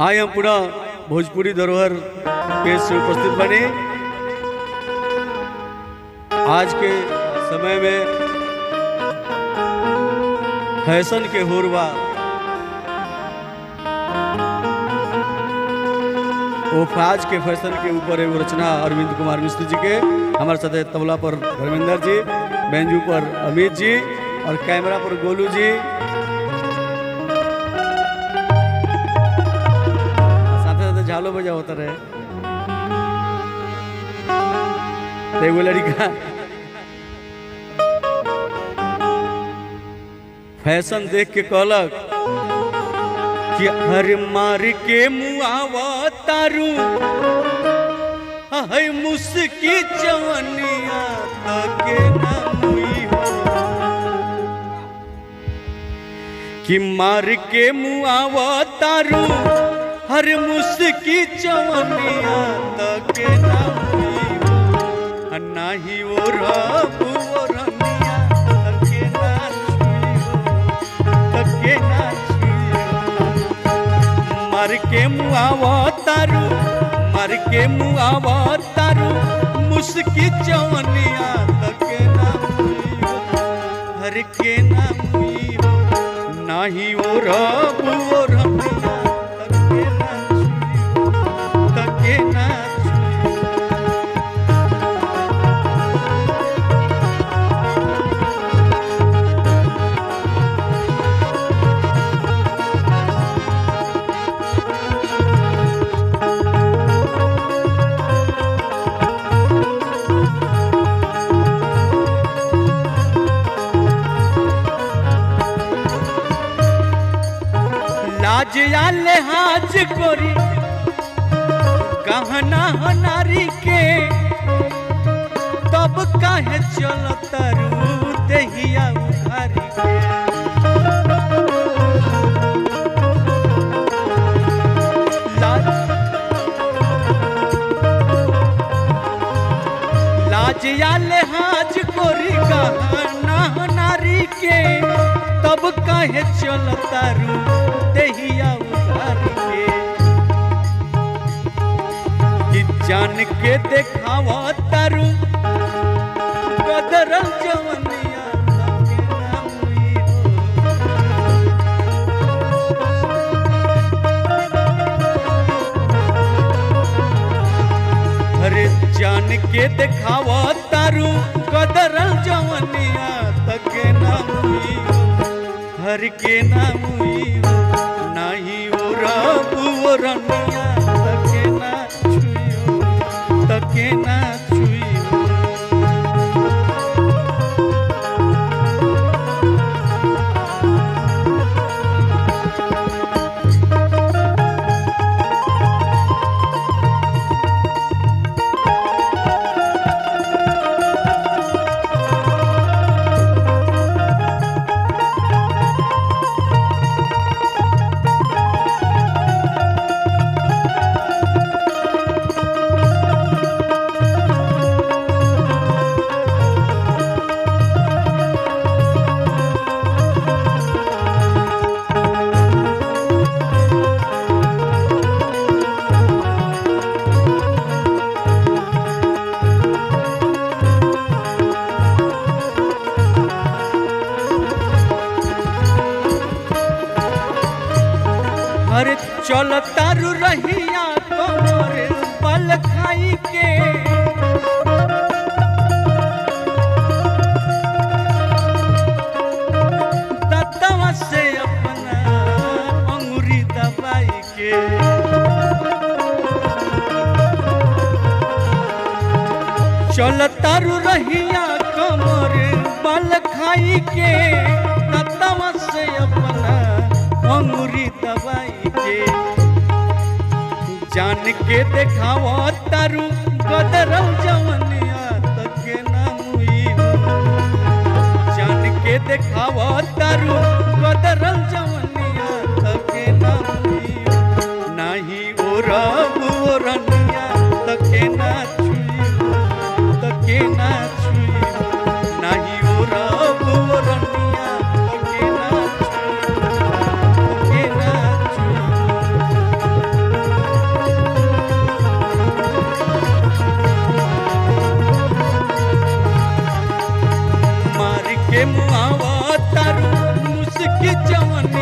आए हम पूरा भोजपुरी धरोहर पेज से उपस्थित बने। आज के समय में फैशन के होरवा वो आज के फैशन के ऊपर एगो रचना अरविंद कुमार मिश्र जी के, हमारे साथ तबला पर धर्मेंद्र जी, बैंजू पर अमित जी और कैमरा पर गोलू जी, साथ साथ झालो बजा होता रहे। तो एगो लड़का फैशन देख के कहलक कि हर मार के मुआवा तारू है मुस्की जवनिया तके ना मुई हो, कि मार के मुआवा तारू हर मुस्की जवनिया तके ना मुई हो, नाही ओ रबु ओ रनिया तके ना छुई हो, तके ना छुई हो। मार के मुआवा तारू, मार के मुआवा तारू मुस्की जवनिया तके ना मुई हो, हर के ना मुई हो, नाही ओ रबु ओ रनिया तके ना छुई हो, तके ना छुई हो। लाज या लिहाज गोरी गहना हनारी के, तब काहे चलतरू देहिया उघारी के। लाज या लिहाज गोरी गहना हनारी के, तब काहे चलतरू देहिया उघारी के। कि जान के देखावा तारू गदरल जवनिया तके ना मुई हो। अरे जान के देखावा तारू गदरल जवनिया तके ना मुई हो, हर के ना मुई हो, नाही ओ रबु ओ रनिया तके ना छुई हो, तके ना छुई हो। अरे चल तारू रहिया कमर बल खाई के, दतवा से अपना अंगुरी दबाई के। चल तारू रहिया कमर बल खाई के, दतवा से अपना अंगुरी दबाई के। जान के देखावा तारू गदरल जवनिया तके ना मुई हो, जान के देखावा तारू गदरल जवनिया तके ना मुई हो, नाही ओ रबु ओ रनिया तके ना छुई हो, तके ना छुई हो, नाही ओ रबु ओ रनिया तके ना छुई हो, तके ना छुई हो। के मुआवा तारू मुस्की जवनिया।